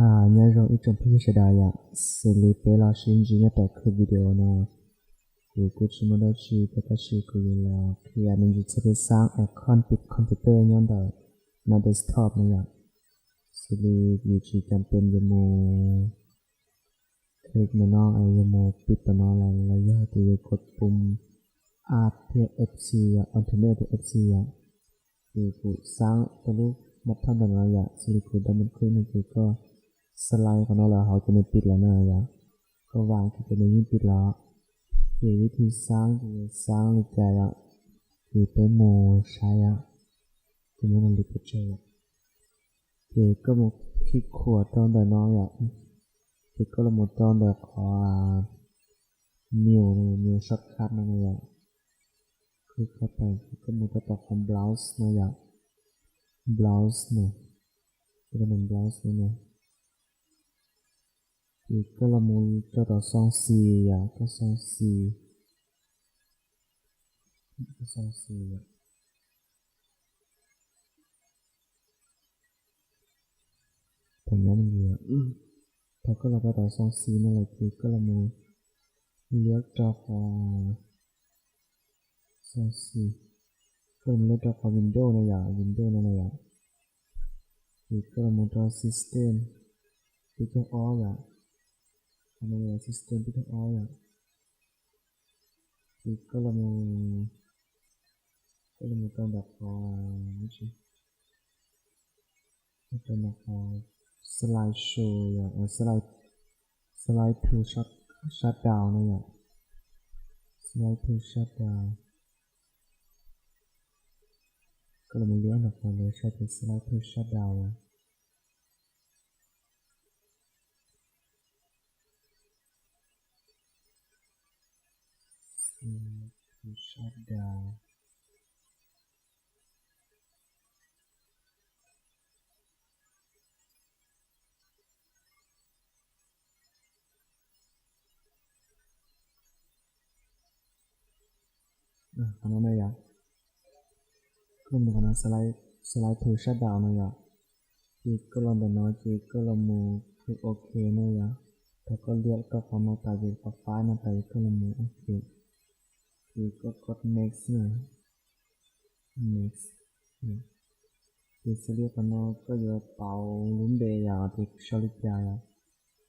ອາ ຍາດໂຍມອີກຈົນຜູ້ທີ່ສະດາຍະ ສະລິເປລາຊິນຈີນະຕະຄືວິດີໂອນະ ກູກູຊິໂມໂດຈິ ກາຕາຊິກູເວລາ ເພື່ອມັນຈະໄປສ້າງໄອຄອນປິດຄອມພິວເຕີຍ້ອນໃດ ໃນເດັສທັອບນະຍະ ສະລິຢູ່ທີ່ຈຳເປັນຢູ່ໝູ່ ຄລິກແມ່ນອງ ອາ ຢູ່ໝູ່ປິດຕະນອນ ແລ້ວລະຍະທີ່ກົດປຸ່ມ Alt ເພື່ອ ເອັຟ ສີ່ ອະ Alt ເພື່ອ ເອັຟ ສີ່ ອະ ຄືກູສ້າງຕົວຮູບບັດທັນດອນລະຍະ ສະລິກູດັບເບິນຄລິກນີ້ ຄືກໍສະໄລຂອງເຮົາລະ ເຮົາຈະໄດ້ປິດລະນະຍະ ກໍວາງທີ່ຈະໄດ້ຍິງປິດລະ ຄືວິທີສ້າງ ຄືສ້າງໃນໃຈອະ ຄືໄປໝູ່ໃຊ້ອະ ຄືແມ່ນລິເປີເຈີ ຄືກໍມາຄລິກຂວາຕອນໃດນ້ອຍອະ ຄືກໍລະໝົດຕອນໃດຂອງ New ນະ New Shortcut ນະຍະ ຄລິກເຂົ້າໄປ ຄືກໍມາຕໍ່ຂອງ Browse ນະຍະ Browse ນະ ຄືກໍແມ່ນ Browse ນະຍະ ຄືກໍລະໝູ່ຕໍ່ຕໍ່ຊ່ອງສີ່ອະ ກໍຊ່ອງສີ່ ຊ່ອງສີ່ອະ ພະຍາຍາມຢູ່ອະ ອືມ ພໍກໍລະກະຕໍ່ຊ່ອງສີ່ນັ້ນແຫຼະ ຄືກໍລະໝູ່ເລືອກຕໍ່ຂອງຊ່ອງສີ່ ກໍລະໝູ່ເລືອກຕໍ່ຂອງ Windows ນະຍະ Windows ນັ້ນນະຍະ ຄືກໍລະໝູ່ຕໍ່ System ປິດອອກອະ ອັນນີ້ System ປິດອອກອະ ຄືກໍລະໝູ່ ກໍລະໝູ່ຕອນດັບຂອງ ຕອນດັບຂອງ Slide Show ອະ Slide Slide to Shut Shutdown ນະຍະ Slide to Shutdown ກໍລະໝູ່ເລືອກອັນດັບຂອງ Slide to Shutdown ອະ Slide to Shutdown ອາ ຂະໜາດນັ້ນຍາ ຂຶ້ນຂະໜາດ Slide Slide to Shutdown ນະຍາ ຄລິກກໍລະໝູ່ ຄລິກກໍລະໝູ່ ຄລິກໂອເຄ ນະຍາ ແລ້ວກໍເລືອກຕໍ່ຂອງໜ້າຕາຢູ່ຂອບຟ້າ ໜ້າຕາຢູ່ກໍລະໝູ່ ໂອເຄ ຄລິກກໍກົດ Next ນະ Next ນະ ທີ່ສະເລັກຂະໜາດກໍຢູ່ເປົາລຸນເບຍາ ທີ່ຊາລິກຍາ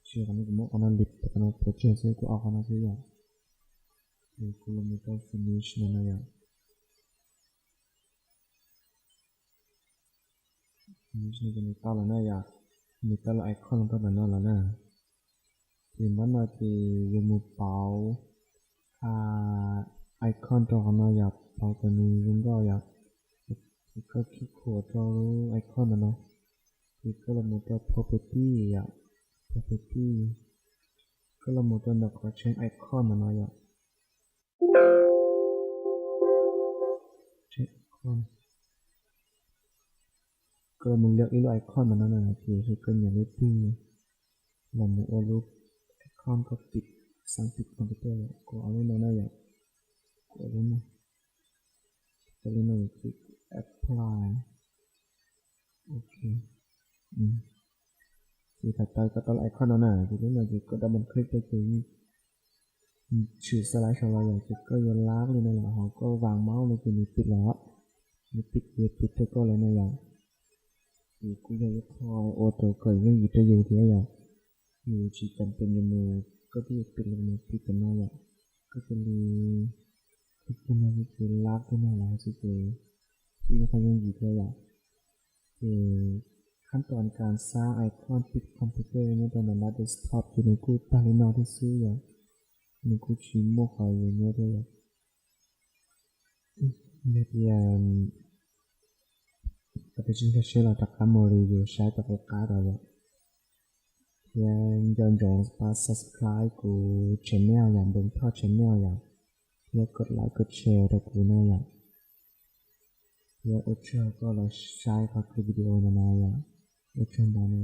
ຊື່ຂະໜາດກໍໝົດຂະໜາດລິບ ຂະໜາດໂປຣເຈກ ຊື່ກໍເອົາຂະໜາດຊື່ຢາ ທີ່ກໍລະໝູ່ກໍ Finish ນະນະຍາ ນີ້ກໍມີເຕົ້າລະນະຍາ ມີເຕົ້າລະໄອຄອນລະນະລະນະ ທີ່ມັນນະທີ່ຢູ່ໝູ່ເປົາ ອາ ໄອຄອນຕົວຂະນອດຍາ ເປົາຕົວນີ້ວິນໂດຍາ ທີ່ກໍຄລິກຂວາຕົວໄອຄອນນະເນາະ ທີ່ກໍລະໝູ່ຕົວ Property ຍາ Property ກໍລະໝູ່ຕົວນະ Change Icon ນະນະຍາ Change Icon ກໍລະໝູ່ເລືອກ Icon ນະນະ ທີ່ເຮັດກໍມີ Setting ລະໝູ່ໂອລູ Icon ກໍປິດ ສັ່ງປິດຄອມພິວເຕີ ກໍເອົາໄວ້ນະນະຍາ ກໍເອົາໄວ້ນະ ກໍເລີຍມາຄລິກ Apply ໂອເຄ ອືມ ທີ່ຖັດໄປກໍຕົວໄອຄອນເນາະນະ ທີ່ນີ້ມາທີ່ກົດດັບເບິນຄລິກໄປທີ່ຊື່ສະໄລຂອງເຮົາ ທີ່ກໍຢູ່ລາກນີ້ນະ ເຮົາກໍວາງເມົາສ໌ໃນທີ່ນີ້ປິດແລ້ວ ນີ້ປິດ ປິດໄປກ່ອນແລ້ວນະ ທີ່ກູຢາກຂອໂອໂຕກໍຍັງຢູ່ໄດ້ຢູ່ທີ່ ຢູ່ທີ່ຈຳເປັນຢູ່ ກໍທີ່ເປັນລະບົບປິດກັນມາແລ້ວ ກໍຈະມີ ຄືເຮົາຈະລາກຂຶ້ນມາແລ້ວ ເຮົາຊິເຈ ທີ່ເຮົາຍັງຢູ່ໄດ້ລະ ເອີ ຂັ້ນຕອນການສ້າງໄອຄອນປິດຄອມພິວເຕີ ໃນຕອນນັ້ນເດສທັອບ ຢູ່ໃນກູຕາລີນອກທີ່ຊື່ ໃນກູຊີໂມຄອຍຢູ່ເນາະ ເນາະ ເນາະ ເນາະ Application Cache ລະ Takamori ຢູ່ໃຊ້ກັບໂອກາດລະ ເພື່ອຍ້ອນຢອງຝາກ Subscribe ກູ Channel ຢ່າງເບິ່ງທອດ Channel ຢ່າງ ເພື່ອກົດໄລກົດແຊໃຫ້ກູແດ່ຢ່າງ ເພື່ອອົດເຊື່ອກໍລະໃຊ້ຂອງຄລິບວິດີໂອນະນາຢ່າ ອົດເຊື່ອນະນາ